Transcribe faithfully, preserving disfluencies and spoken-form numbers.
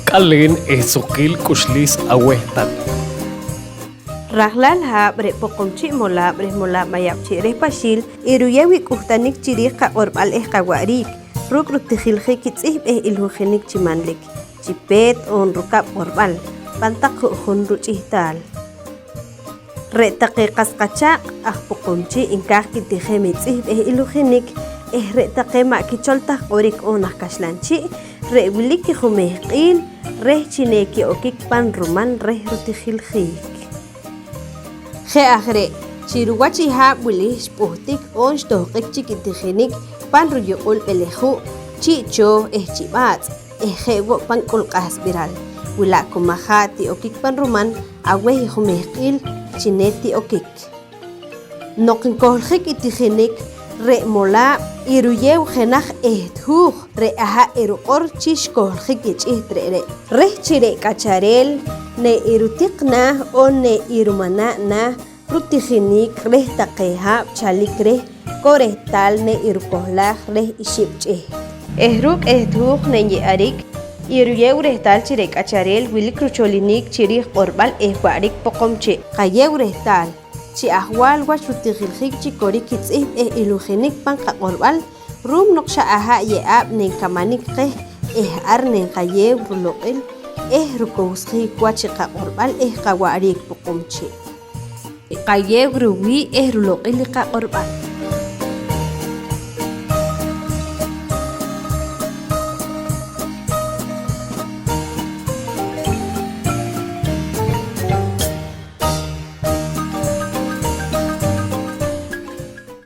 K'aleen eh suqkiil k'uxliis aweh taq. Rajlaal haab' re' Poqomchi' Molaab' reh Molaab' Mayab'chi' reh Paxiil iruyeew i k'uhtanik chi riij qaq'orb'al eh qawa'riik ruuk' rutijiljiik i tz'ihb' eh ilhujinik chi manlik chi peet oon rukab' q'orb'al pan taq ju'jun ruch'ihtaal. Re' taqe qas qachaaq' aj Poqomchi' nkaaj kitijem i tz'ihb' eh ilhujinik eh re' taqe ma' kichol ta aj q'orik oon aj kaxlan chii' re' wilik kijumehq'iil reh chi neki'okik pan ruman reh rutijiljiik. Je' aj re', chi ruwach i haab' wili xp'uhtik oon xtohq'ik chik i tijinik pan ruyuq'ul B'eleju', Chi' Chooh eh Chi' B'aatz' eh je' wo' pan k'ul q'ahsb'iral. Wi la' ku maja' ti'okik pan ruman aweh i jumehq'iil chi ne ti'okik. Noq nkohljik i tijinik, re' Molaab' iruyeew jenaj eht huuj re' aha' iruq'or chi xkohljik i ch'iht re're' reh chi re' k'achareel ne irutiq naah oon ne irumanaa' naah rutijiniik reh taqe haab' chalik reh ko rehtaal ne irukohlaaj reh ixib' ch'iht. Eh ruuk' eht huuj ne nye'arik, iruyeew rehtaal chi re' k'achareel wilik rucholiniik chi riij q'orb'al eh wa'riik Poqomchi'. Qayeew rehtaal chi ajwaal wach rutijiljiik chi korik i tz'ihb' eh ilhujinik pan qaq'orb'al ru'um noq xa aha' ye'aab' ne nkamanik qeh eh ar ne nqayeew ruloq'il eh rukowsjiik wach i qaq'orb'al eh qawa'riik Poqomchi'. Qayeew ruwii' eh ruloq'il i qaq'orb'al.